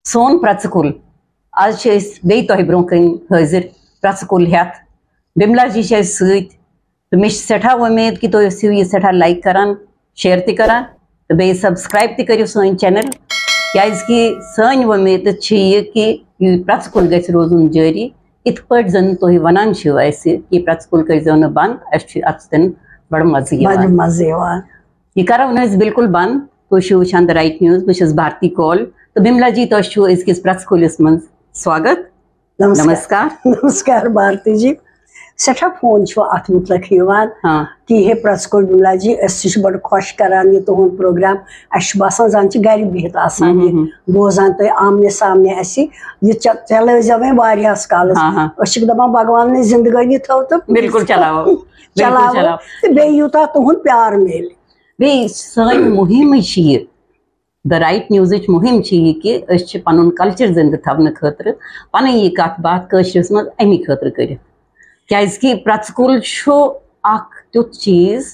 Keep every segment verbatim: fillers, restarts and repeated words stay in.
سون پرٛژھٕ کُل۔ آز چھِ أسۍ بیٚیہِ تۄہہِ برٛونٛہہ کَنہِ حٲضِر، پرٛژھٕ کُل ہٮ۪تھ۔ بِملا جی چھِ اَسہِ سۭتۍ، تہٕ مےٚ چھِ سٮ۪ٹھاہ وۄمید کہِ تُہۍ ٲسِو یہِ سٮ۪ٹھاہ like کَران، share تہِ کَران، تہٕ بیٚیہِ subscribe تہِ کٔرِو سٲنۍ channel، کیٛازِکہِ سٲنۍ وۄمید چھِ یہِ کہِ یہِ پرٛژھٕ کُل گژھِ روزُن جٲری۔ یِتھ پٲٹھۍ زَن تُہۍ وَنان چھِو اَسہِ کہِ پرٛژھٕ کُل کٔرۍزیو نہٕ بنٛد، اَسہِ چھُ اَتھ سۭتۍ بَڑٕ مَزٕ یِوان۔ بَڑٕ مَزٕ یِوان۔ یہِ کَرو نہٕ أسۍ بِلکُل بنٛد۔ تُہۍ چھِو وٕچھان The Right News، بہٕ چھَس بھارتی کول۔ تہٕ بِملا جی، تۄہہِ چھُو أزکِس پرٛژھٕ کُلِس منٛز سواگت۔ نمسکار۔ نمسکار۔ نمسکار بھارتی جی۔ سٮ۪ٹھاہ فون چھُ اَتھ مُتعلِق یِوان ہاں۔ کہِ ہے پرٛژھٕ کُل بِملا جی، أسۍ تہِ چھِ بَڑٕ خۄش کَران یہِ تُہُنٛد پروگرام۔ اَسہِ چھُ باسان زَن چھِ گَرِ بِہِتھ آسان ہُم، یہِ ہُم، ہُم۔ بوزان تُہۍ آمنے سامنے اَسہِ۔ یہِ چ-، چلٲوزیو وۄنۍ واریاہَس کالَس۔ ہاں، ہاں۔ أسۍ چھِ دَپان بھگوانَن زِندگٲنی تھٲو تہٕ بِلکُل چلاوو۔ بِلکُل چلاوو۔ چلاوو۔ تہٕ بیٚیہِ یوٗتاہ تُہُنٛد پیار میلہِ۔ بیٚیہِ سٲنۍ مُہِمٕے چھِ یہِ، The Right Newsٕچ مُہِم چھِ یہِ کہِ أسۍ چھِ پَنُن culture زِندٕ تھاونہٕ خٲطرٕ پَنٕنۍ یہِ کَتھ باتھ کٲشرِس منٛز اَمی خٲطرٕ کٔرِتھ۔ کیٛازِکہِ پرٛژھٕ کُل چھُ اَکھ تیُتھ چیٖز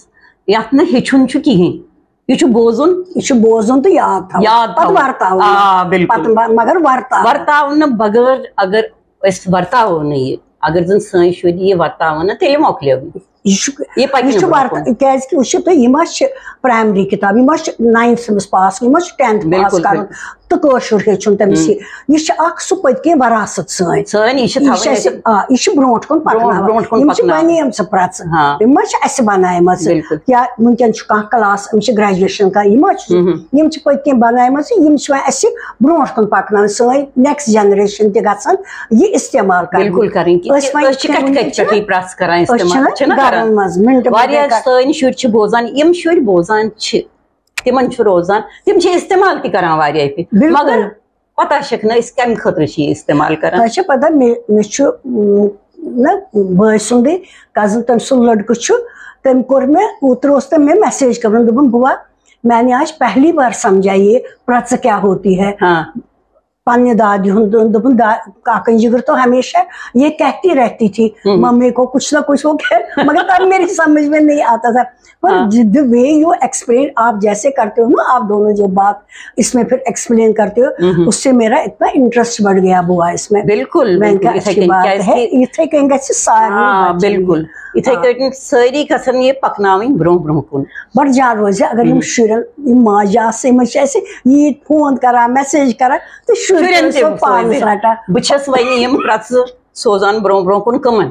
یَتھ نہٕ ہیٚچھُن چھُ کِہیٖنۍ، یہِ چھُ بوزُن۔ یہِ چھُ بوزُن تہٕ یاد تھاوُن۔ یاد پَتہٕ تھاوُن۔ ورتاوُن۔ آ، بِلکُل۔ پَتہٕ مہ-، مگر ورتاوُن۔ ورتاونہٕ بغٲر اگر أسۍ ورتاوو نہٕ یہِ، اگر زَن سٲنۍ شُرۍ یہِ ورتاوَن نہٕ، تیٚلہِ مۄکلیو یہِ۔ یہِ چھُ، یہِ پَکہِ یہِ نہٕ چھُ برونٛہہ ورت-، کُن۔ کیٛازِ کہِ وٕچھِو تُہۍ، یِم حظ چھِ primary کِتاب، یِم حظ چھِ ninth سٔمِس پاس، یِم حظ چھِ tenth پاس بِلکُل، کَرُن، بِلکُل۔ تہٕ کٲشُر ہیٚچھُن تٔمِس ہُم۔ چھِ۔ یہِ چھِ اَکھ سُہ پٔتۍ کِنۍ وراثت سٲنۍ۔ سٲنۍ، یہِ چھِ یہِ چھِ تھاوٕنۍ اَسہِ، اَسہِ آ، یہِ چھِ برونٛٹھ کُن برونٛٹھ، پَکناوٕنۍ۔ برونٛٹھ کُن یِم چھِ پَکناوٕنۍ۔ بَنیمژٕ پرٛژھٕ۔ ہاں۔ یِم ما چھِ اَسہِ بَنایمَژٕ؟ بِلکُل۔ یا وٕنکیٚن چھُ کانٛہہ class، أمِس چھِ graduation کَرٕنۍ، یِم ما چھِ، ہُم، ہُم۔ یِم چھِ پٔتۍ کِنۍ بَنایمَژٕ، یِم چھِ وۄنۍ اَسہِ برونٛٹھ کُن پَکناوٕنۍ، سٲنۍ next generation تہِ گژھن یہِ استعمال کَرٕنۍ۔ بِلکُل کَرٕنۍ کہِ أسۍ وۄنۍ أسۍ چھِ کَتہِ کَتہِ پٮ۪ٹھ یہِ پرٛژھ کَران أسۍ استعمال؟ چھِنہ چھِنہ کَران۔ گَرَن منٛز مِنٹہٕ واریاہ مِنٹہٕ سٲنۍ شُرۍ چھِ بوزان، یِم شُرۍ بوزان چھِ، تِمَن چھُ روزان، تِم چھِ استعمال تہِ کَران واریاہ پھِرِ۔ بِلکُل۔ مگر پتہ چھکھ نہٕ أسۍ کمہِ خٲطرٕ چھِ یہِ استعمال کران۔ تۄہہِ چھےٚ پتہ، مےٚ، مےٚ چھُ، م، نہ، بٲے سُنٛدٕے cousin، تٔمۍ سُنٛد لٔڑکہٕ چھُ، تٔمۍ کوٚر مےٚ، اوترٕ اوس تٔمۍ مےٚ message کٔرمٕژ، دوٚپُن، "بُوا، میں نے آج پہلی بار سمجھا یہ پرٛژھ کیا ہوتی ہے۔" ہاں۔ پننہِ دادِ ہُنٛد دوٚپُن، "دا-، کاکن جگر تو ہمیشہ یہ کہتی رہتی تھی، ہم۔ ممی کو کچھ نہ کچھ وہ کہہ"، مگر تب میری سمجھ میں نہیں آتا تھا۔ پر ہاں۔ The way you explain، آپ جیسے کرتے ہو نا، آپ دونوں جو بات اس میں پھر explain کرتے ہو، ہم۔ اس سے میرا اتنا interest بڑھ گیا بُوا اس میں۔ بِلکُل، میں نے کہا، بِلکُل، یِتھَے اچھی کٔنۍ، بات ہے، کیٛازِکہِ یِتھَے کٔنۍ گژھِ سارنٕے ہاں، بچن بِلکُل۔ یہِ۔ یِتھَے ہاں۔ کٔنۍ سٲری گژھن یہِ پَکناوٕنۍ برونٛہہ برونٛہہ کُن۔ بڑ جان روزِ، اگر یِم ہم۔ شُرٮ۪ن، یِم ماجہِ آسہٕ، یِم چھِ اَسہِ یہِ فون کران، message کران، تہٕ شُرۍ شُرٮ۪ن تہِ سۄ پانَس سوزِ۔ رَٹان۔ بہٕ چھَس وۄنۍ یِم پرٛژھٕ سوزان برونٛہہ برونٛہہ کُن کٕمَن؟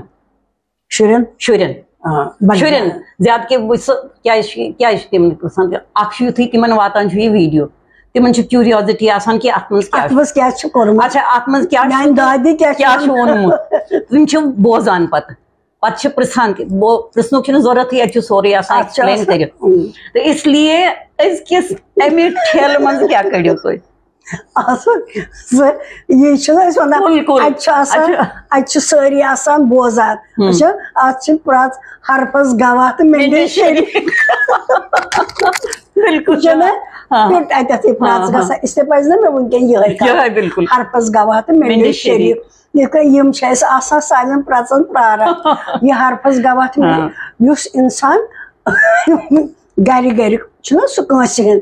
شُرٮ۪ن؟ شُرٮ۪ن۔ آ، بَڑٕ شُرٮ۪ن۔ زیادٕ۔ زیادٕ کہِ وٕچھ سُہ کیٛازِ چھُ، کیٛازِ چھُ تِمَن گژھان؟ اَکھ چھُ یُتھُے تِمَن واتان چھُ یہِ video، تِمَن چھُ curiosity آسان کہِ اَتھ منٛز کیٛاہ اَتھ چھُ۔ منٛز کیٛاہ چھُ کوٚرمُت؟ اچھا، اَتھ منٛز کیٛاہ چھُ، میٛانہِ دادِ کیٛاہ چھُ کیٛاہ چھُ ووٚنمُت؟ ووٚنمُت؟ تِم چھِ بوزان پَتہٕ۔ پَتہٕ چھِ پِرٛژھان تہِ، بو-، پِرٛژھنُک چھُنہٕ ضوٚرَتھٕے، اَتہِ چھُ سورُے آسان اَتھ چھُ explain آسان۔ کٔرِتھ۔ اۭں۔ تہٕ اس لیے أزکِس اَمہِ ٹھیلہٕ منٛز کیٛاہ کٔڑِو تُہۍ؟ آسان، سُہ، یہِ چھِنہٕ أسۍ وَنان، بِلکُل۔ اَتہِ چھُ آسان، اَتہِ چھُ اَتہِ چھِ سٲری آسان بوزان۔ ہُم۔ اچھا، اَتھ چھِ پرٛٮ۪تھ حرفَس گواہ تہٕ مِنڈے مِنڈے شریٖک۔ بِلکُل۔ چھُنہ؟ ہاں۔ پیوٚٹ اَتٮ۪تھٕے پرٛٮ۪تھ ہاں، ہاں۔ گژھان۔ اس لیے پَزِ نہ مےٚ وٕنکٮ۪ن یِہوٚے کَرُن۔ یِہوٚے بِلکُل۔ حرفَس گواہ تہٕ مِنڈے مِنڈے شریٖک۔ شریٖک۔ یِتھ کٔنۍ یِم چھِ اَسہِ آسان سانٮ۪ن پرٛٮ۪ژَن پرٛاران۔ یہِ حرفَس گواہ تہٕ مِنڈے، ہاں۔ یُس اِنسان گَرِ گَرِ چھُنہ سُہ کٲنٛسہِ ہٕنٛز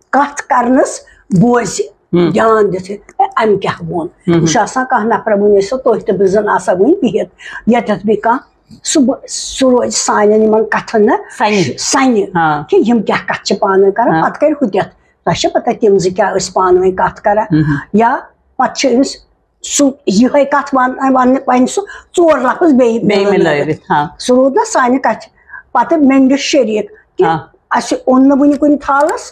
کَتھ کَرنَس بوزِ، ہُم۔ دیان دِتھ، ہے، أمۍ کیٛاہ ووٚن؟ ہُم۔ یہِ چھُ آسان کانٛہہ نفر، وٕنہِ ٲسِو تُہۍ تہٕ بہٕ زَن آسان وٕنہِ بِہِتھ، ییٚتٮ۪تھ بیٚیہِ کانٛہہ، سُہ بہٕ، سُہ روزِ سانٮ۪ن یِمَن کَتھَن نہ سَنہِ۔ سَنہِ، ہاں۔ کہِ یِم کیٛاہ کَتھ چھِ پانہٕ وٕنۍ کَران، ہاں۔ پَتہٕ کَرِ ہُتٮ۪تھ۔ تۄہہِ چھےٚ پَتہ تِم زٕ کیٛاہ ٲسۍ پانہٕ وٕنۍ کَتھ کَران؟ ہُم۔ یا پَتہٕ چھِ أمِس سُہ یِہوٚے کَتھ وَن-، وَنہِ، وَنہِ سُہ ژور لفظ بیٚیہِ بیٚیہِ مِلٲوِتھ۔ مِلٲوِتھ، ہاں۔ سُہ روٗد نہ سانہِ کَتھِ پَتہٕ مِنڈِ شریٖک کہِ ہاں۔ اَسہِ اوٚن نہٕ وٕنہِ کُنہِ تھالَس۔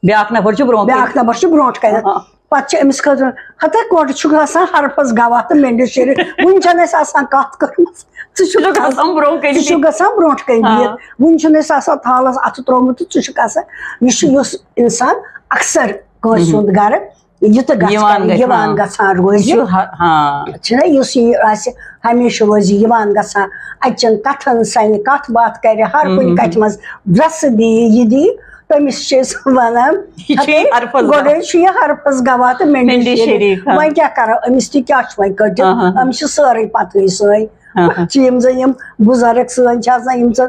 بیٛاکھ نفر چھُ برونٛہہ کَنہِ۔ بیٛاکھ نفر چھُ برونٛٹھ کَنہِ۔ ہاں۔ پَتہٕ چھِ أمِس خٲطرٕ، ہَتَے کۄٹھ چھُکھ آسان حرفَس گواہ تہٕ مِنڈِ شریٖک۔ وٕنہِ چھَنہٕ اَسہِ آسان کَتھ کٔرمٕژ۔ ژٕ چھُکھ ژٕ چھُکھ آسان برونٛہہ کَنہِ۔ ژٕ چھُکھ گژھان برونٛٹھ کَنہِ ہاں۔ بِہِتھ۔ وٕنہِ چھُنہٕ اَسہِ آسان تھالَس اَتھٕ ترٛوومُت تہٕ ژٕ چھُکھ آسان۔ یہِ چھُ یُس اِنسان اَکثر کٲنٛسہِ ہُم۔ ہُنٛد گَرٕ یہِ تہٕ گژھِ یِوان کَرُن، گژھِ یِوان یِوان۔ گژھان روزِ۔ یہِ چھُ ہا-، ہاں۔ چھِنہ یُس یہِ آسہِ، ہمیشہِ روزِ یہِ یِوان گژھان۔ اَتہِ چَن کَتھَن سَنہِ، کَتھ باتھ کَرِ، ہر کُنہِ ہُم۔ کَتھِ منٛز dress دِیہِ، یہِ دِیہِ، تٔمِس چھِ أسۍ وَنان، یہِ چھُ یہِ ہَتہٕ حرفَس گۄڈَے گواہ۔ چھُ یہِ حرفَس گواہ تہٕ مِنڈِ مِنڈِ شریٖف۔ شریٖف، ہاں۔ وۄنۍ کیٛاہ کَرو؟ أمِس تہِ کیٛاہ چھُ وۄنۍ کٔڑِتھ؟ ہاں، ہاں، ہاں۔ أمِس چھِ سٲرٕے پَتہٕے سٲنۍ۔ ہاں، ہاں۔ چھِ یِم زَن یِم بُزرٕگ سٲنۍ چھِ آسان، یِم زَن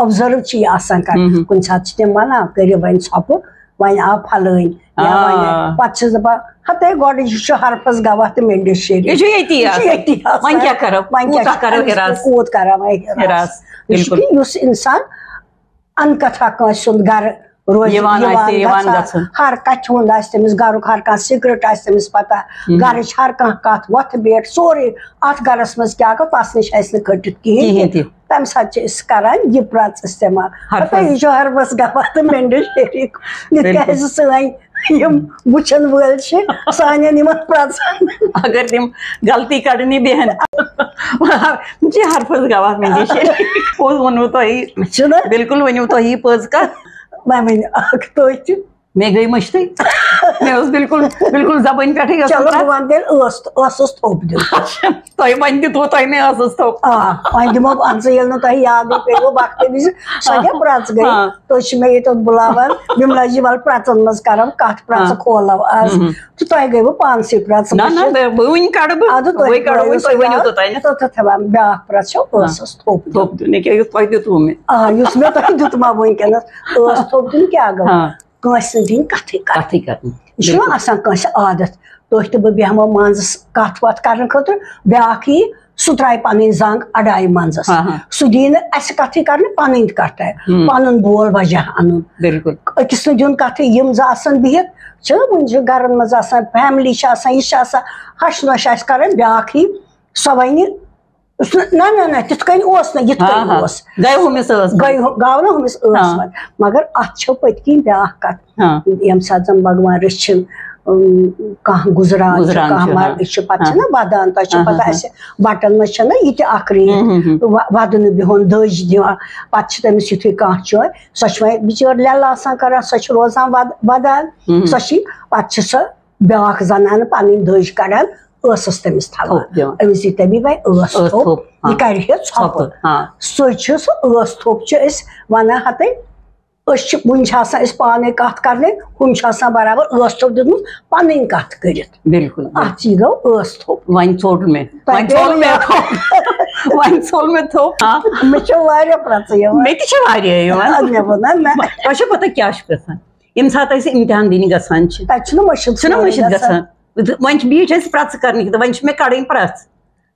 observe چھِ یہِ آسان کَران۔ ہُم، ہُم۔ کُنہِ ساتہٕ چھِ تِم وَنان، "کٔرِو وۄنۍ ژھۄپہٕ، وۄنۍ آو پھلٲنۍ"، یا آ۔ وۄنۍ پَتہٕ چھَس دَپان، ہتے گۄڈٕ یہِ چھُ حرفس گواہ تہٕ مینڈس شریٖف۔ یہِ چھُ ییٚتی یہِ چھُ آسان۔ ییٚتی آسان۔ وۄنۍ کیٛاہ کرو؟ وۄنۍ کیٛاہ کوٗتاہ چھُ کرو أمِس حراس؟ کوٗت کرو وۄنۍ حراس؟ حراس، یہِ چھُ بِلکُل۔ کہِ یُس اِنسان اَنکَتھا کٲنٛسہِ سُنٛد گَرٕ روزِ یِوان آسہِ، یِوان یِوان گژھان۔ گژھان۔ ہر کَتھِ ہُنٛد آسہِ تٔمِس، گَرُک ہر کانٛہہ secret آسہِ تٔمِس پَتہ، مم۔ گَرٕچ ہر کانٛہہ کَتھ، وۄتھٕ بیٹھ، سورُے اَتھ گَرَس منٛز کیٛاہ گوٚو، تَس نِش آسہِ نہٕ کھٔٹِتھ کِہیٖنۍ کِہیٖنۍ تہِ۔ تہِ۔ تَمہِ ساتہٕ چھِ أسۍ کَران یہِ پرٛژھ استعمال۔ حرفَس۔ پَتہٕ یہِ چھُ حرفَس گواہ تہٕ مینڈس شریٖف۔ بِلکُل۔ تِکیٛازِ سٲنۍ یِم وٕچھن وٲلۍ چھِ سانٮ۪ن یِمن پرٛژھن۔ اگر تِم غلطی کڑنہِ بیہن۔ یہِ چھِ حرفس گواہ مینڈس شریٖف۔ پوٚز ووٚنوٕ تۄہہِ۔ چھُنہ؟ بِلکُل ؤنِو تۄہہِ یہِ پٔز کتھ۔ وۄنۍ ؤنِو اکھ تُہۍ تہِ۔ مےٚ گٔے مٔشتٕے۔ مےٚ اوس بِلکُل، بِلکُل زبٲنۍ پٮ۪ٹھٕے ٲس نہٕ چلو، کتھ۔ بہٕ وَنہٕ تیٚلہِ ٲس، ٲسٕس تھوٚپ دیُن۔ تۄہہِ وۄنۍ دیُتوٕ تۄہہِ مےٚ ٲسٕس تھوٚپ۔ آ، وۄنۍ دِمو، اہن سا، ییٚلہِ نہٕ تۄہہِ یادٕے پیٚیوٕ، وقتٕے وِزِ، سۄ کیٛاہ پرٛژھ گٔے؟ آ۔ تُہۍ چھِ مےٚ ییٚتٮ۪تھ بُلاوان، بِملا جی، وَلہٕ پرٛژھن منٛز کَرو کَتھ، پرٛژھٕ آ۔ کھولو آز۔ مہم۔ تہٕ تۄہہِ گٔیوٕ پانسٕے پرٛژھ نہ، نہ، مٔشِتھ۔ بہٕ، بہٕ وٕنہِ کَڑٕ بہٕ، اَدٕ تُہۍ وۄنۍ کَڑٕ وۄنۍ، کٔرِو تۄہہِ سُہ ؤنِو یاد۔ توٚتانۍ۔ توٚتَتھ ہٮ۪وان بیٛاکھ پرٛژھ چھو آ۔ ٲسَس تھوٚپ دیُن۔ تھوٚپ دیُن، ییٚکیٛاہ یُتھ تۄہہِ دیُتوُ مےٚ۔ آ، یُس مےٚ تۄہہِ دیُتمو وٕنکیٚنَس، ٲس تھوٚپ دیُن کیٛاہ گوٚو؟ آ۔ کٲنٛسہِ سۭتۍ دِنۍ کَتھٕے کَتھ۔ کَتھٕے کَتھ۔ یہِ چھُنہ بِلکُل۔ آسان کٲنٛسہِ عادت، تُہۍ تہٕ بہٕ بیٚہمو منٛزَس کَتھ وَتھ کَرنہٕ خٲطرٕ، بیٛاکھ یی، سُہ ترٛایہِ پَنٕنۍ زنٛگ اَڑایہِ منٛزَس۔ ہاں، ہاں۔ سُہ دِیہِ نہٕ اَسہِ کَتھٕے کَرنہٕ، پَنٕنۍ تہِ کَتھ ترٛایہِ، ہُم۔ پَنُن بول وجہ اَنُن۔ بِلکُل۔ أکِس نہٕ دیُن کَتھٕے، یِم زٕ آسَن بِہِتھ، چھِنہ وٕنہِ چھِ گَرَن منٛز آسان، family چھِ آسان، یہِ چھِ آسان، ہَش نۄش آسہِ کَرٕنۍ، بیٛاکھ یی، سۄ وَنہِ، نہ، نہ، نہ، تِتھ کٔنۍ اوس نہٕ، یِتھ ہاں، کٔنۍ ہاں۔ اوس۔ گٔے ہُمِس ٲس گٔے منٛز۔ ہُہ-، گاو نہ ہُمِس ٲس ہاں۔ منٛز۔ مگر اَتھ چھو پٔتۍ کِنۍ بیٛاکھ کَتھ۔ ہاں۔ ییٚمہِ ساتہٕ زَن بھگوان رٔچھِنۍ، اۭں، کانٛہہ گُزران چھُ، گُزران کانٛہہ چھُ، مَر-، ہاں۔ یہِ چھُ پَتہٕ ہاں، چھِنہ ہاں۔ وَدان، تۄہہِ چھِ ہاں، پَتہ ہاں، اَسہِ بَٹَن منٛز چھَنہ یہِ تہِ اَکھ ریٖت، ہُم، ہُم، ہُم۔ وَ-، وَدُن بِہُن، دٔج دِوان، پَتہٕ چھِ تٔمِس یُتھُے کانٛہہ چھُ، سۄ چھِ وۄنۍ بِچٲر لیلہٕ آسان کَران، سۄ چھِ روزان وَد-، وَدان، ہُم، ہُم۔ سۄ چھِ، پَتہٕ چھِ سۄ بیٛاکھ زنانہٕ پَنٕنۍ دٔج کَڑان، ٲسَس تٔمِس تھاوان۔ تھوٚپ دِوان۔ أمِس یی تَمی وَنہِ ٲس ٲس تھوٚپ، تھوٚپ، ہاں۔ یہِ کَرِ ہے ژھۄپہٕ۔ ژھۄپہٕ، ہاں۔ سُے چھُ سُہ ٲس تھوٚپ چھِ أسۍ وَنان ہَتَے، أسۍ چھِ، وٕنہِ چھِ آسان أسۍ پانَے کَتھ کَرنَے، ہُم چھِ آسان برابر ٲس تھوٚپ دیُتمُت پَنٕنۍ کَتھ کٔرِتھ۔ بِلکُل، بِلکُل۔ اَتھ یی گوٚو ٲس تھوٚپ۔ وۄنۍ ژوٚل مےٚ، تۄہہِ وۄنۍ ژوٚل مےٚ کیٛاہ تھوٚپ۔ وۄنۍ ژوٚل مےٚ تھوٚپ، ہاں۔ مےٚ چھِ واریاہ پرٛژھٕ یِوان۔ مےٚ تہِ چھِ واریاہ یِوان۔ اَدٕ مےٚ ووٚن نہ، نہ۔ تۄہہِ چھا پَتہ کیٛاہ چھُ گژھان؟ ییٚمہِ ساتہٕ أسۍ اِمتحان دِنہِ گژھان چھِ، تَتہِ چھُنہٕ مٔشِد چھُنہ سورُے مٔشِد گژھان۔ گژھان۔ وۄنۍ چھِ بیٖٹھۍ أسۍ پرٛژھٕ کَرنہِ کہِ وۄنۍ چھِ مےٚ کَڑٕنۍ پرٛژھ۔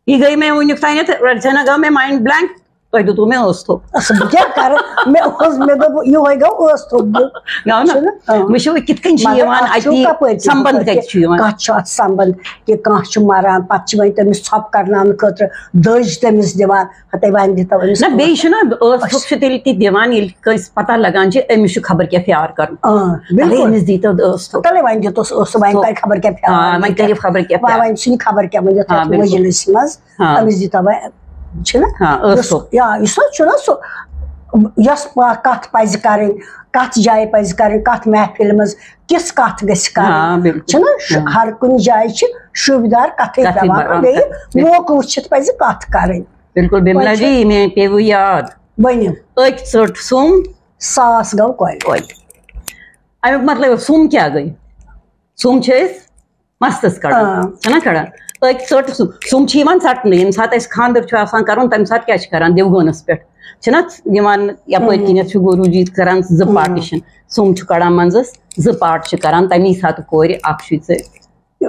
یہِ گٔے مےٚ وٕنیُک تانٮ۪تھ، رَٹہِ ژےٚ نہ گوٚو مےٚ mind blank، تۄہہِ دیُتوُ مےٚ ٲس تھوٚپ۔ اَصٕل، بہٕ کیٛاہ کَرٕ؟ مےٚ اوس، مےٚ دوٚپ، یِہوٚے گوٚو ٲس تھوٚپ دیُن۔ گوٚو نہ؟ چھُنہ؟ اۭں۔ وٕچھِو، یہِ کِتھ کٔنۍ چھِ مگر یِوان اَتھ چھُ اَتی، کَپٲرۍ چھُ سَمبَنٛد یِوان؟ کَتہِ چھُ یِوان؟ کَتھ چھُ اَتھ سَمبَنٛد کہِ کانٛہہ چھُ مَران، پَتہٕ چھِ وۄنۍ تٔمِس ژھۄپہٕ کَرناونہٕ خٲطرٕ دٔج تٔمِس دِوان۔ ہتے وۄنۍ دِتو أمِس نہ، بیٚیہِ چھُنہ ٲس تھوٚپ چھُ تیٚلہِ تہِ دِوان، ییٚلہِ کٲنٛسہِ پَتہ لَگان چھِ، أمِس چھُ خبر کیٛاہ پیار کَرُن۔ آ، تَلے بِلکُل۔ أمِس دیٖتو ٲس تھوٚپ۔ تَلے وۄنۍ دیُتُس ٲس، وۄنۍ تھوٚپ۔ کَرِ خبر کیٛاہ پیار۔ آ، وۄنۍ کَرِ خبر کیٛاہ وۄنۍ، پیار۔ وۄنۍ چھُنہٕ خبر کیٛاہ، وۄنۍ دیُت آ، یَتھ بِلکُل۔ مجلِسہِ منٛز۔ آ۔ أمِس دیٖتو وۄنۍ، چھُنہ؟ آ، ٲس یُس، تھوٚپ۔ یا یُس حظ چھُنہ سُہ، یۄس پا-، کَتھ پَزِ کَرٕنۍ، کَتھ جایہِ پَزِ کَرٕنۍ، کَتھ محفِلہِ منٛز کِژھ کَتھ گژھِ کَرٕنۍ۔ آ، بِلکُل۔ چھُنہ؟ شُ-، آ۔ ہر کُنہِ جایہِ چھِ شوٗبدار کَتھٕے کَتھٕے پٮ۪وان، پٮ۪وان بیٚیہِ کَتھ۔ موقعہٕ وٕچھِتھ پَزِ کَتھ کَرٕنۍ۔ بِلکُل، بِملا وۄنۍ چھُ جی، مےٚ پیوٚو یاد۔ ؤنِو۔ أکۍ ژٔٹ سُم۔ ساس گوٚو کۄلہِ۔ کۄلہِ۔ اَمیُک مطلب، سُم کیٛاہ گٔے؟ سُم چھِ أسۍ مَستَس کَڑان، آ۔ چھِنہ کَڑان؟ أکۍ ژٔٹ سُم۔ سُم چھِ یِوان ژَٹنہٕ۔ ییٚمہِ ساتہٕ اَسہِ خانٛدر چھُ آسان کَرُن، تَمہِ ساتہٕ کیٛاہ چھِ کَران؟ دِوگٲنَس پٮ۪ٹھ چھِنہ یِوان یَپٲرۍ اۭں۔ کِنٮ۪تھ چھُ گوروٗ جی کَران زٕ اۭں۔ partition۔ سُم چھُ کَڑان منٛزَس، زٕ part چھِ کَران تَمی ساتہٕ کورِ، اَکھ چھُے ژےٚ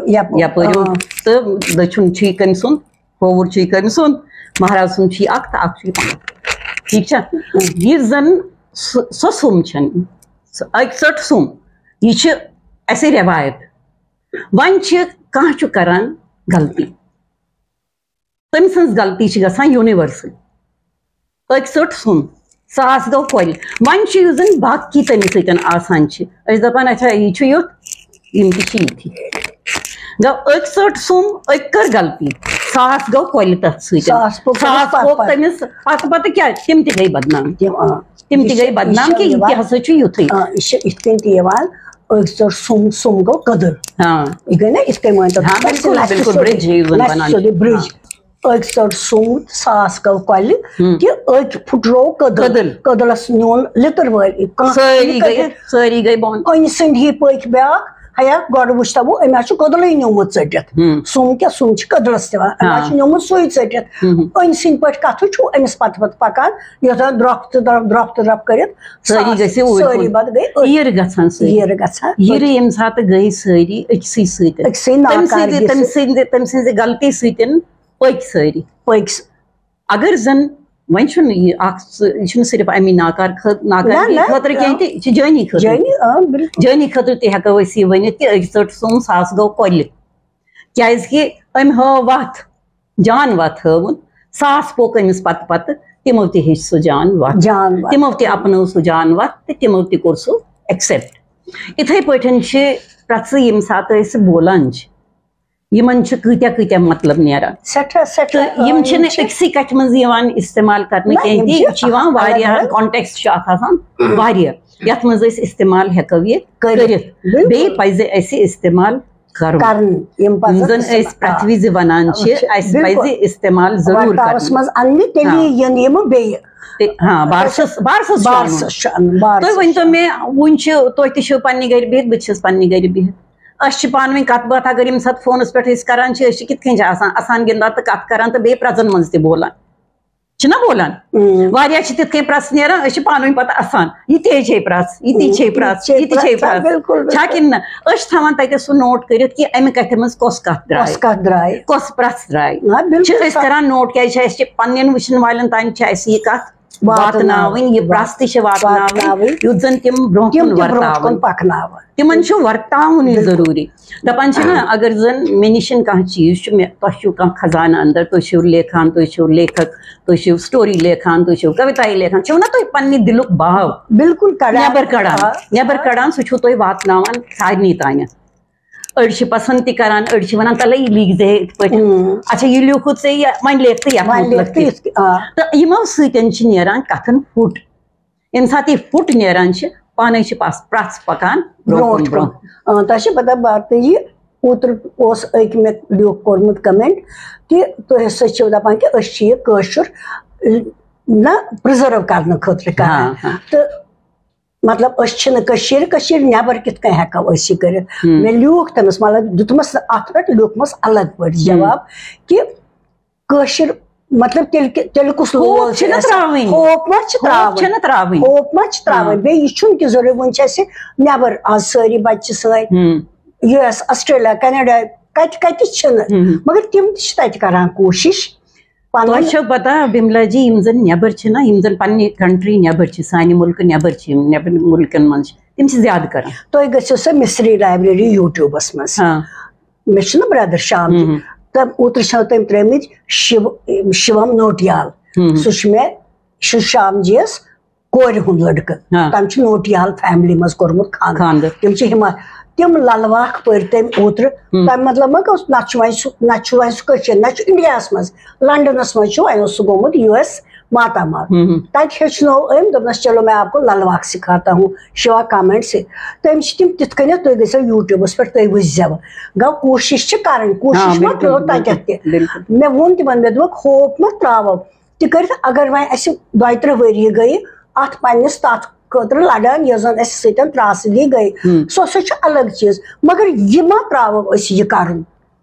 یَپٲرۍ۔ یَپٲرۍ یُن۔ آ۔ تہٕ دٔچھُن چھُ یہِ کٔمۍ سُنٛد؟ کھووُر چھُ یہِ کٔمۍ سُنٛد؟ مہراز سُنٛد چھُ یہِ اَکھ تہٕ اَکھ چھُ یہِ پَنُن۔ ٹھیٖک چھا؟ یُس زَن سُہ، سۄ سُم چھَنہٕ، سُہ اَکہِ ژٔٹ سُم، یہِ چھِ اَسہِ رٮ۪وایت۔ وۄنۍ چھِ کانٛہہ چھُ کَران غلطی، تٔمۍ سٕنٛز غلطی چھِ گژھان universal۔ أکۍ ژٔٹ سُم، ساس گوٚو کۄلہِ۔ وۄنۍ چھُ یُس زَن باقی تٔمِس سۭتۍ آسان چھِ، أسۍ دَپان، اچھا، یہِ چھُ یُتھ، یِم تہِ چھِ یِتھی۔ گوٚو أکۍ ژٔٹ سُم، أکۍ کٔر غلطی، ساس گوٚو کۄلہِ تَتھ سۭتۍ۔ ساس پوٚک ساس تٔمِس پوٚک پَتہٕ۔ تٔمِس، پَتہٕ، پَتہٕ کیٛاہ؟ تِم تہِ گٔے بدنام۔ تِم، آ۔ تِم تہِ یہِ چھِ، گٔے بدنام یہِ کہِ چھِ یہِ تہِ یِوان، ہسا چھُ یُتھُے۔ آ، یہِ چھِ یِتھ کٔنۍ تہِ یِوان، أکۍ ژٔٹ سُم، سُم گوٚو کٔدٕل۔ ہاں۔ یہِ گٔے نہ یِتھ کٔنۍ مٲنۍ تو، ہاں، بِلکُل، لَسہِ بِلکُل، سیوٚدُے، bridge چھِ یِوان لَسہِ وَنان سیوٚدُے چھِ۔ Bridge۔ ہاں۔ أکۍ ژٔٹ سُم، ساس گوٚو کۄلہِ ہُم۔ کہِ أکۍ پھُٹروو کٔدٕل۔ کٔدٕل۔ کٔدٕلَس نیوٗن لِتٕر وٲلۍ۔ کانٛہہ سٲری یہِ گٔے، کٔدٕل۔ سٲری گٔے بۄن۔ أنۍ سٕنٛدۍ ہی پٔکۍ بیٛاکھ، یا گۄڈٕ وٕچھتو بہٕ، أمۍ حظ چھُ کٔدلٕے نیوٗمُت ژٔٹِتھ۔ ہُم۔ سُم کیٛاہ، سُم چھِ کٔدلَس تہِ وَنان۔ أمۍ حظ ہاں۔ چھُ نیوٗمُت سُے ژٔٹِتھ۔ ہُم۔ أمۍ سٕنٛدۍ پٲٹھۍ کَتھٕ چھُ أمِس پَتہٕ پَتہٕ پَکان، یوٚتام درٛۄپھ تہٕ درٛۄپھ، درٛۄپھ تہٕ درٛۄپھ کٔرِتھ سٲری ساس گٔژھِو أتھۍ سٲری کُن۔ پَتہٕ گٔے أتھۍ۔ یِرٕ گژھان سٲری۔ یِرٕ گژھان۔ یِرٕ ییٚمہِ ساتہٕ گٔے سٲری أکسٕے سۭتۍ۔ أکسٕے تٔمۍ سٕنٛدِ، ناکارگی تٔمۍ سۭتۍ۔ سٕنٛدِ، تٔمۍ سٕنٛزِ غلطی سۭتۍ پٔکۍ سٲری۔ پٔکۍ س-، اگر زن وۄنۍ چھُنہٕ یہِ اکھ سُہ، یہِ چھُنہٕ صرف اَمی ناکار خٲ-، ناکارگی نہ، نہ، خٲطرٕ کینٛہہ آ۔ تہِ، یہِ چھِ جٲنی خٲطرٕ۔ جٲنی، آ، بِلکُل۔ جٲنی خٲطرٕ تہِ ہٮ۪کو أسۍ یہِ ؤنِتھ کہِ أکۍ ژٔٹ سوٚن، ساس گوٚو کۄلہِ۔ کیٛازِ کہِ أمۍ ہٲو وَتھ، جان وَتھ ہٲوٕن، ساس پوٚک أمِس پتہٕ پتہٕ، تِمو تہِ ہیٚچھ سُہ جان وَتھ۔ جان وَتھ۔ تِمو تہِ اپنٲو سُہ جان وَتھ تہٕ تِمو تہِ کوٚر سُہ accept۔ یِتھَے پٲٹھۍ چھِ پرٛٮ۪تھ سُہ ییٚمہِ ساتہٕ أسۍ بولان چھِ، یِمن چھِ کۭتیاہ کۭتیاہ مطلب نیران۔ سٮ۪ٹھاہ، سٮ۪ٹھاہ، تہٕ یِم آ، چھِنہٕ یِم چھِ أکسٕے کتھِ منٛز یِوان استعمال کرنہٕ نہ، کینٛہہ، یِم تہِ چھِ یہِ چھِ یِوان الگ واریاہن الگ۔ Context چھُ اتھ آسان واریاہ، یتھ منٛز أسۍ استعمال ہٮ۪کو یہِ کٔرِتھ۔ کٔرِتھ۔ بِلکُل۔ بیٚیہِ پزِ اسہِ استعمال کرُن۔ کرُن۔ یِم پزن یِم زن أسۍ استعمال، پرٛٮ۪تھ وِزِ ونان چھِ، چھِ، اسہِ بِلکُل۔ پزِ استعمال ضروٗر ورتاوس کرُن۔ منٛز اننہِ، تیٚلی ہاں۔ یِن یِمہٕ بیٚیہِ۔ تہِ-، ہاں، بارسس، بارسس چھُ انُن۔ بارسس چھُ انُن، بارسس تُہۍ ؤنۍتو چھُ انُن۔ مےٚ، وُنہِ چھِ، تُہۍ تہِ چھِو پننہِ گرِ بِہِتھ، بہٕ تہِ چھَس پننہِ گرِ بِہِتھ۔ أسۍ چھِ پانہٕ ؤنۍ کَتھ باتھ، اگر ییٚمہِ ساتہٕ فونَس پٮ۪ٹھ أسۍ کَران چھِ، أسۍ چھِ کِتھ کٔنۍ چھِ آسان، اَسان گِنٛدان تہٕ کَتھ کَران تہٕ بیٚیہِ پرٛزَن منٛز تہِ بولان۔ چھِنہ بولان؟ اۭں۔ واریاہ چھِ تِتھ کٔنۍ پرٛژھ نیران، أسۍ چھِ پانہٕ ؤنۍ پَتہٕ اَسان، یہِ تہِ چھے پرٛژھ، یہِ تہِ اۭں، چھے یہِ تہِ پرٛژھ، چھے یہِ تہِ چھے پرٛژھ، پرٛژھ۔ بِلکُل، چھا بِلکُل۔ کِنہٕ نہ؟ أسۍ چھِ تھاوان تَتہِ سُہ نوٹ کٔرِتھ کہِ اَمہِ کَتھِ منٛز کۄس کَتھ درٛاے، کۄس کَتھ درٛاے؟ کۄس پرٛژھ درٛاے؟ نہ، بِلکُل چھِ أسۍ سَتھ۔ کَران نوٹ، کیٛازِ چھِ اَسہِ چھِ پنٛنٮ۪ن وٕچھَن والٮ۪ن تام چھِ اَسہِ یہِ کَتھ واتناوٕنۍ۔ واتناوٕنۍ، یہِ پرٛژھ تہِ چھِ واتناوٕنۍ، واتناوٕنۍ۔ یُتھ زَن تِم برٛونٛہہ تِم کُن تہِ برٛونٛہہ کُن ورتاوَن۔ پَکناوَن۔ تِمَن چھُ ورتاوُن یہِ بِلکُل۔ ضروٗری۔ دَپان چھِنہ، اگر زَن مےٚ نِش کانٛہہ چیٖز چھُ، مےٚ، تۄہہِ چھُو کانٛہہ خزانہٕ اَندَر، تُہۍ چھِو لیکھان، تُہۍ چھِو لیکھک، تُہۍ چھِو story لیکھان، تُہۍ چھِو کویتایہِ لیکھان، چھِو نہ تُہۍ پنٛنہِ دِلُک بھاو بِلکُل کَڑان۔ نٮ۪بَر کَڑان، آ، نٮ۪بَر آ۔ کَڑان، سُہ چھُو تُہۍ واتناوان سارنٕے تانٮ۪تھ۔ أڑۍ چھِ پسنٛد تہِ کران، أڑۍ چھِ وَنان، "تَلے یہِ لیٖکھ زِ ہے یِتھ پٲٹھۍ۔ اۭں۔ اچھا، یہِ لیوٗکھُت ژےٚ، یہِ وۄنۍ لیکھ ژٕ یَتھ وۄنۍ لیکھ ژٕ مُتلِق تہِ۔" یِتھ کٔنۍ، آ۔ تہٕ یِمو سۭتۍ چھِ نیران کَتھن پھُٹ۔ ییٚمہِ ساتہٕ یہِ پھُٹ نیران چھِ، پانَے چھِ پَس-، پرٛژھ پَکان برٛونٛہہ کُن برٛونٛہہ برٛونٛہہ۔ کُن۔ آ، تۄہہِ چھِ پَتہ، باتٕے یہِ، اوترٕ اوس أکۍ مےٚ لیوٗکھ کوٚرمُت comment کہِ تُہۍ ہسا چھِو دَپان کہِ أسۍ چھِ یہِ کٲشُر، نہ، preserve کرنہٕ خٲطرٕ کران۔ ہاں، ہاں۔ تہٕ مطلب، أسۍ چھِنہٕ کٔشیٖرِ، کٔشیٖرِ نٮ۪بر کِتھ کٔنۍ ہٮ۪کو أسۍ یہِ کٔرِتھ؟ ہم۔ مےٚ لیوٗکھ تٔمِس، مطلب، دیُتمَس نہٕ اَتھ پٮ۪ٹھ، لیوٗکھمَس الگ پٲٹھۍ ہم۔ جواب کہِ کٲشِر، مطلب، تیٚلہِ کہِ-، تیٚلہِ کُس ہوپ لول چھِ چھِنہٕ اَسہِ؟ ترٛاوٕنۍ۔ ہوپ ما چھِ ہوپ ترٛاوٕنۍ؟ چھِنہٕ ترٛاوٕنۍ۔ ہوپ ما چھِ ترٛاوٕنۍ؟ ہاں۔ بیٚیہِ یہِ چھُنہٕ کہِ ضروٗری، وٕنہِ چھِ اَسہِ نٮ۪بر آز سٲری بَچہِ چھِ سٲنۍ، ہم۔ یوٗ ایس، آسٹریلیا، کینیڈا، کَتہِ کَتہِ چھِنہٕ، ہم۔ مگر تِم تہِ چھِ تَتہِ کران کوٗشِش۔ پنُن۔ تۄہہِ چھو پتہ، بملا جی، یِم زن نٮ۪بر چھِ نہ، یِم زن پننہِ country نٮ۪بر چھِ، سانہِ مُلکہٕ نٮ۪بر چھِ، یِم نٮ۪برِمٮ۪ن مُلکن منٛز چھِ، تِم چھِ زیادٕ کران۔ تُہۍ گٔژھِو سا مصری library YouTube-س منٛز۔ ہاں۔ مےٚ چھُنہ brother شام جی، ہم۔ تہٕ اوترٕ چھَو تٔمۍ ترٲومٕتۍ شِو-، شِوم نوٹیال۔ ہم۔ سُہ چھُ مےٚ، سُہ شام جی یَس کورِ ہُنٛد لٔڑکہٕ۔ ہاں۔ تٔمۍ چھُ نوٹیال family منٛز کوٚرمُت خانٛدر۔ خانٛدر۔ تِم چھِ ہِما-، تِم للواکھ پٔرۍ تٔمۍ اوترٕ۔ ہم۔ تَمہِ مطلب ما گوٚو، نہ چھُ وۄنۍ سُہ، نہ چھُ وۄنۍ سُہ کٔشیٖر، نہ چھُ India-ہَس منٛز۔ لندنس منٛز چھُ، وۄنۍ اوس سُہ گوٚمُت یوٗ ایس ماتامال۔ ہم۔ تَتہِ ہیٚچھنوو أمۍ، دوٚپنَس، "چلو، میں آپ کو للواکھ سکھاتا ہوں، شِوا comment سے۔" تٔمۍ چھِ تِم تِتھ کٔنٮ۪تھ، تُہۍ گٔژھِو YouTube-س پٮ۪ٹھ، تُہۍ وٕچھزیو۔ گوٚو کوٗشِش چھِ کَرٕنۍ، کوٗشِش ہاں، ما بِلکُل، پیوٚو بِلکُل، تَتٮ۪تھ تہِ۔ بِلکُل۔ مےٚ ووٚن تِمَن، مےٚ دوٚپُکھ، ہوپ مہ ترٛاوو۔ تِکیٛازِ اگر وۄنۍ اَسہِ دۄیہِ ترٛےٚ ؤری گٔیہِ اَتھ پنٛنِس تَتھ خٲطرٕ لَڑان، یۄس زَن اَسہِ سۭتۍ ترٛاس دی گٔیہِ، ہم۔ سُہ ہسا چھُ الگ چیٖز۔ مگر یہِ ما ترٛاوو أسۍ یہِ کَرُن؟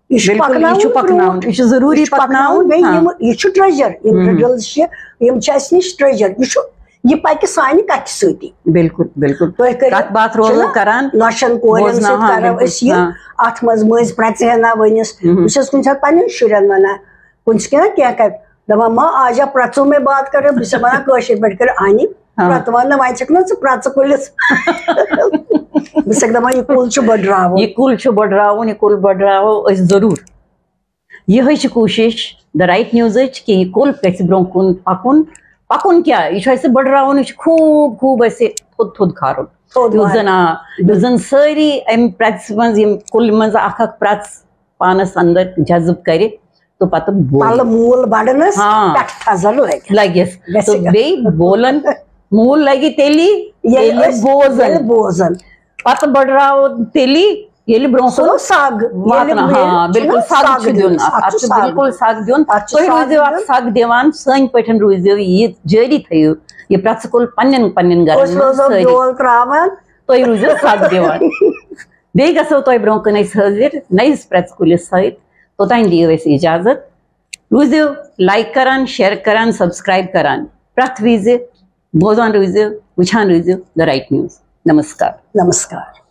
یہِ چھُ بِلکُل، یہِ چھُ پَکناوُن پَکناوُن، برٛونٛٹھ۔ یہِ چھُ ضروٗری یہِ چھُ پَکناوُن، پَکناوُن، بیٚیہِ ہاں۔ یِم، یہِ چھُ treasure، یِم ہم۔ riddles چھِ، یِم چھِ اَسہِ نِش treasure۔ یہِ چھُ، یہِ پَکہِ سانہِ کَتھِ سۭتی۔ بِلکُل، بِلکُل۔ تُہۍ کٔرِو، کَتھ باتھ روزو چھُنہ کران، نۄشَن کورٮ۪ن بوزناو، سۭتۍ ہاں، کَرو بِلکُل، أسۍ یہِ، ہاں۔ اَتھ منٛز مٔنٛزۍ پرٛٮ۪ژٕ ہنا ؤنِس۔ ہم۔ بہٕ چھَس کُنہِ ساتہٕ پنٛنٮ۪ن شُرٮ۪ن وَنان، کُنہِ ساتہٕ کینٛہہ کَتہِ، دَپان، "ما، آ جا پرٛٮ۪ژو میں بات کَرو"، بہٕ چھَس وَنان کٲشِر پٲٹھۍ کٔرِو، "اَنہِ ہاں۔ پرٛٮ۪ژٕ وَن نہٕ، وۄنۍ چھَکھ نہ ژٕ پرٛٮ۪ژٕ کُلِس؟" بہٕ چھَسَکھ دَپان، یہِ کُل چھُ بٔڈراوُن۔ یہِ کُل چھُ بٔڈراوُن، یہِ کُل بٔڈراوو أسۍ ضروٗر۔ یِہوٚے چھِ کوٗشِش The Right News-ٕچ کہِ یہِ کُل گژھِ برٛونٛہہ کُن پَکُن۔ پَکُن کیٛاہ؟ یہِ چھُ اَسہِ بٔڈراوُن، یہِ چھُ خوٗب، خوٗب اَسہِ تھوٚد، تھوٚد کھارُن۔ تھوٚد یُتھ وارٕ۔ زَن، آ، یُتھ زَن سٲری اَمہِ پرٛٮ۪ژٕ منٛز، یِم کُلہِ منٛز اَکھ اَکھ پرٛٮ۪ژ پانَس اَندَر جذٕب کَرِ تہٕ پَتہٕ بولہِ۔ پَلہٕ موٗل بَڑنَس، ہاں۔ پٮ۪ٹھٕ تھزر لَگہِ۔ لَگٮ۪س۔ گژھِ تہٕ گژھُن۔ بیٚیہِ بولَن، موٗل لَگہِ تیٚلی، ییٚلہِ ییٚلہِ أسۍ، بوزَن۔ ییٚلہِ بوزَن۔ پَتہٕ بٔڈراوو تیٚلی، ییٚلہِ برونٛہہ سُہ کُن گوٚو سَگ۔ واتناو۔ ییٚلہِ ہاں، بِلکُل، چھُنہ سَگ سَگ چھُ دیُن۔ دیُن۔ اَتھ، اَتھ اَتھ چھُ چھُ سَگ بِلکُل دیُن۔ سَگ دیُن۔ اَتھ چھُ تُہۍ سَگ روٗزِو اَتھ دیُن۔ سَگ دِوان، سٲنۍ پٲٹھۍ روٗزِو یہِ جٲری تھٲیِو۔ یہِ پرٛٮ۪ژٕ کُل پنٛنٮ۪ن، پنٛنٮ۪ن گَرَن أسۍ منٛز روزو سٲری۔ بیول ترٛاوان۔ تُہۍ روٗزِو سَگ دِوان۔ بیٚیہِ گژھو تۄہہِ برونٛہہ کُن أسۍ حٲضِر نٔیِس پرٛٮ۪ژٕ کُلِس سۭتۍ۔ توٚتام دِیِو اَسہِ اِجازت۔ روٗزِو لایک کران، شیئر کران، سبسکرائب کران پرٛٮ۪تھ وِزِ، بوزان روٗزِو، وٕچھان روٗزِو The Right News۔ Namaskar. Namaskar.